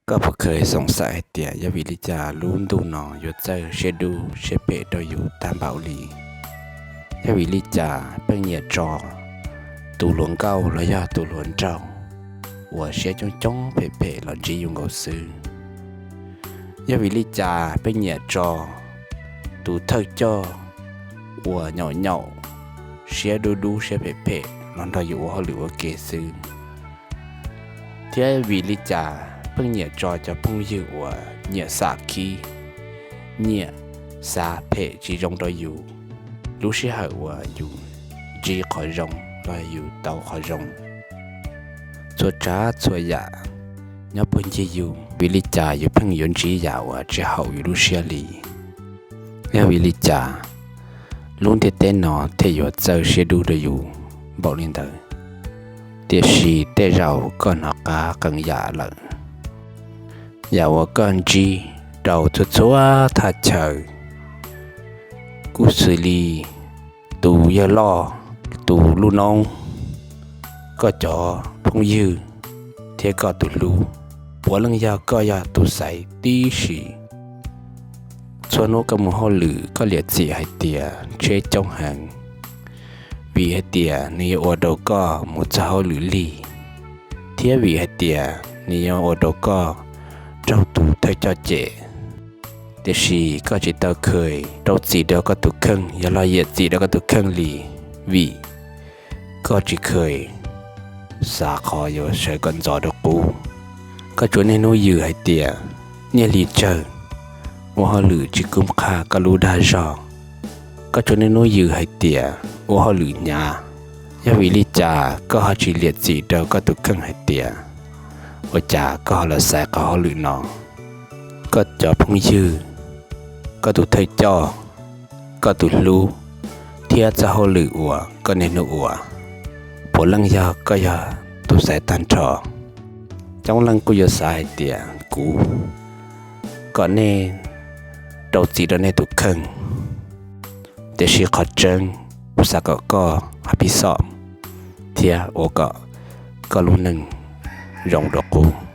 Koj puas kheev xoom xaim hais tias yog vim li cas lub ntuj no yuav txawj siab dub siab phem rau yus tag npaum li? Yog vim li cas pheej nyiam tso tus hluas nkauj los yog tus hluas nraug uas siab coob coob phem phem los ntsib yus nkaus xwb? Yog vim li cas pheej nyiam tso tus thawj coj uas nyaum nyaum, siab dub dub siab phem phem los nrog yus ua hauj lwm ua ke xwb? Thiab vim li cas pheej nyiam tso cov phooj ywg uas nyiam xam khib, nyiam xav phem tsis zoo rau yus lub sij hawm uas yus ntsib qhov zoo los yus tau qhov zoo? Txhua tsav txhua yam nyob puag ncig yus, vim li cas yus pheej yuav ntsib yam uas tsis haum yus lub siab li? Yog vim li cas lub ntiaj teb no thiaj yuav txawj siab dub rau yus npaum li ntawd? Tiam sis tej zaum koj hnov qab qee yam lawm. Yam uas koj ntsib rau txhua txhua thaj chaw, kuj xws li tus yawg loj, tus lub noob, koj cov phooj ywg, thiab koj tus hlub, puav leej yog koj yog tus xaiv tib si. Txhua hnub koj mus hauj lwm koj liam txim hais tias tsheb coob heev, vim hais tias nws yuav ua rau koj mus txog hauj lwm lig, thiab vim hais tias nws yuav ua rau koj raug tus thawj coj cem. Tiam sis koj tsis tau kheev rau txim rau koj tus kheej yog los yiam txim rau koj tus kheej li, vim koj tsis kheev xav qhov yuav sawv kom ntxov rau qub. Koj tsuas niaj hnub yws hais tias nyiaj hli tsawg, ua hauj lwm tsis kub qha koj lub dag zog. Koj tsuas niaj hnub yws hais tias ua hauj lwm hnyav. Yog vim li cas koj ho tsis liam txim rau koj tus kheej hais tias ua cas koj ho los xaiv qhov hauj lwm no? Koj cov phooj ywg, koj tus thawj coj, koj tus hlub, thiab txoj hauj lwm uas koj niaj hnub ua, puav leej yog koj yog tus xaiv tag nrho. Coob leej kuj yuav xav hais tias kuv kom nej rau txim rau nej tus kheej, tiam sis qhov tseeb kuv xav kom koj hab pib xom thiab ua kom koj lub neej zoo rau qub.